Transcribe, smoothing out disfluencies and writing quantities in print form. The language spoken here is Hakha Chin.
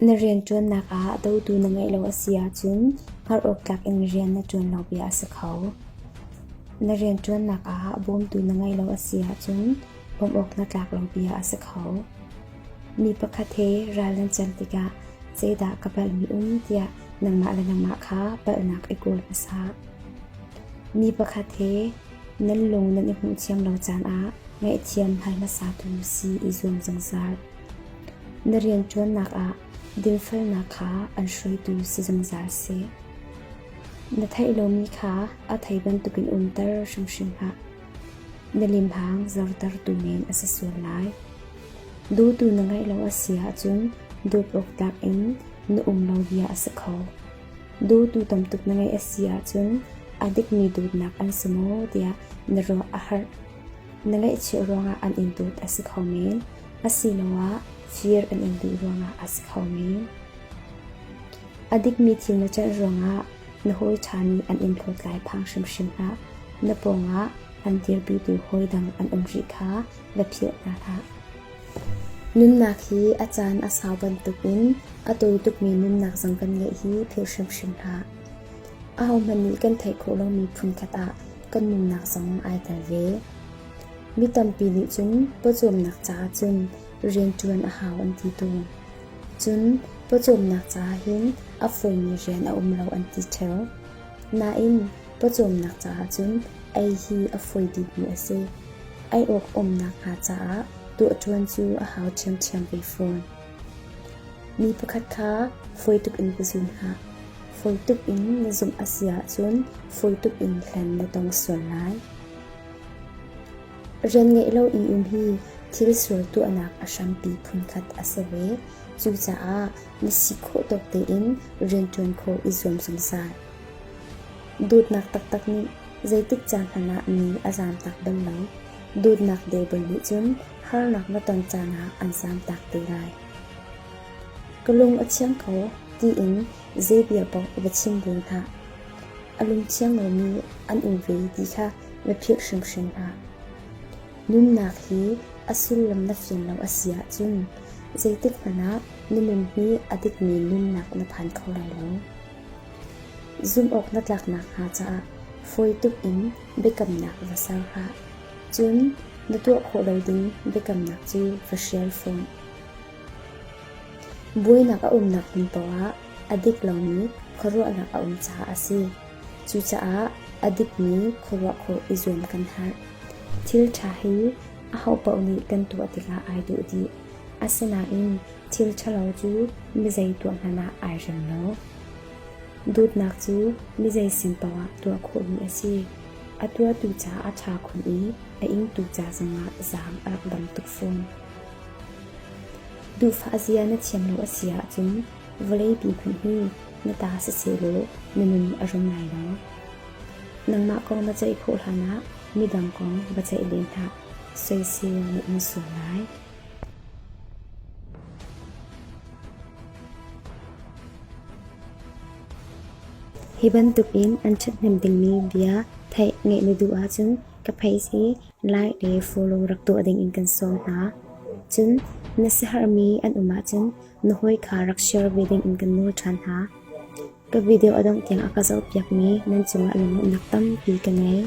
Na rianṭuannak ah dotu na ngeih lo a si ahcun hngalh awk tlak in rian na ṭuan lo bia a si kho. Na rianṭuannak ah bawmtu na ngeih lo a si ahcun bawmh awk na tlak lo bia a si kho. Mi pakhat he ral nan cem tikah zeidah ka palhmi um tiah nangmah le nangmah kha palhnak i kawl hmasa. Mi pakhat he nan lung nan i hmuhthiam lo caan ah ngaihthiam hal hmasatu si i zuam zungzal. Na rianṭuannak ah dinfelnak kha an hruaitu si zungzal seh. Na theih lomi kha a thei bantukin umter hrimhrim hlah. Na limhang zortertu men a si sual lai. Dawtu na ngeih lo a si ahcun dawt awk tlak in na um lo bia a si kho. Dawtu tam tuk na ngeih a si ahcun a dikmi dawtnak an si maw tiah na ruah a harh. Na ngaihchih ruangah an in dawt a si kho men, asiloah fir an in duh ruangah a si kho men. A dikmi thil na celh ruangah na hawi ṭha nih an in hlawt lai phang hrimhrim hlah. Na pawngah an dirpitu hawi dang an um rih kha va philh hna hlah. Nunnak hi a caan a sau bantukin a tawi tukmi nunnak zong kan ngeih hi philh hrimhrim hlah. Ahohmanh nih kan theih khawh lomi phunkhat ah kan nunnak zong ai tel ve. Mi tampi nih cun pawcawmnak caah cun rianṭuan a hau an ti tawn. Cun pawcawmnak caah hin a fawimi rian a um lo an ti ṭheo. Nain pawcawmnak caah cun ei hi a fawi bikmi a si. Ei awk umnak hnga caah tuahṭuan cu a hau ṭhiamṭhiam ve fawn. Mi pakhat kha fawi tuk in va zum hlah. Fawi tuk in na zumh a si ahcun fawi tuk in hlen na tong sual lai. Rian ngeih lo i um hi thil sual tuahnak a hrampi phunkhat a si ve. Cucaah na si khawh tawk tein rianṭuan khawh i zuam zungzal. Dawtnak taktak nih zeitik caan hmanh ah mi a zaamtak bal lo. Dawtnak debel nih cun harnak na ton caan ah an zaamtak te lai. Ka lung a thiang ko tiin zei bia paoh va chim len hlah. A lungthiang lomi an um ve ti kha va philh hrimhrim hlah. Nunnak hi a sullam na fian lo a si ahcun zeitik hmanh ah na nun hi a dikmi nunnak na phan kho lai lo. Zumh awk na tlak nakhnga caah fawi tuk in biakamnak va ser hlah. Cun na tuah khawh lo ding biakamnak cu va hrial fawn. Buainak a umnak hmun paohah a dik lomi khuaruahnak a um caah a si. Cucaah a dikmi khuaruah khawh i zuam kan herh. Thil ṭha hi ahopaoh nih kan tuah tikah ai dawh dih. Asinain thil ṭhalo cu mizei tuah hmanh ah ai rem lo. Dawtnak cu mizei sin paohah tuah khawhmi a si. A tuahtu ca a ṭha khun i a ingtu ca zongah zaang a rak dam tuk fawn. Duhfah zia na thiam lo a si ahcun vawleipi hmanh hi na ta sisehlaw na nun a rum lai lo. Nangmah kong na ceih khawh hlanah midang kong va ceih len hlah. Soisel na um sual lai. Hi bantukin an ṭhathnem dingmi bia theih ngeih na duh ahcun ka page hi like le follow rak tuah dingin kan sawm hna. Cun na siaherhmi an um ahcun na hawi kha rak share ve dingin kan nawl ṭhan hna. Ka video a dongh tiang a ka zohpiakmi nan cungah lunglawmhnak tampi ka ngei.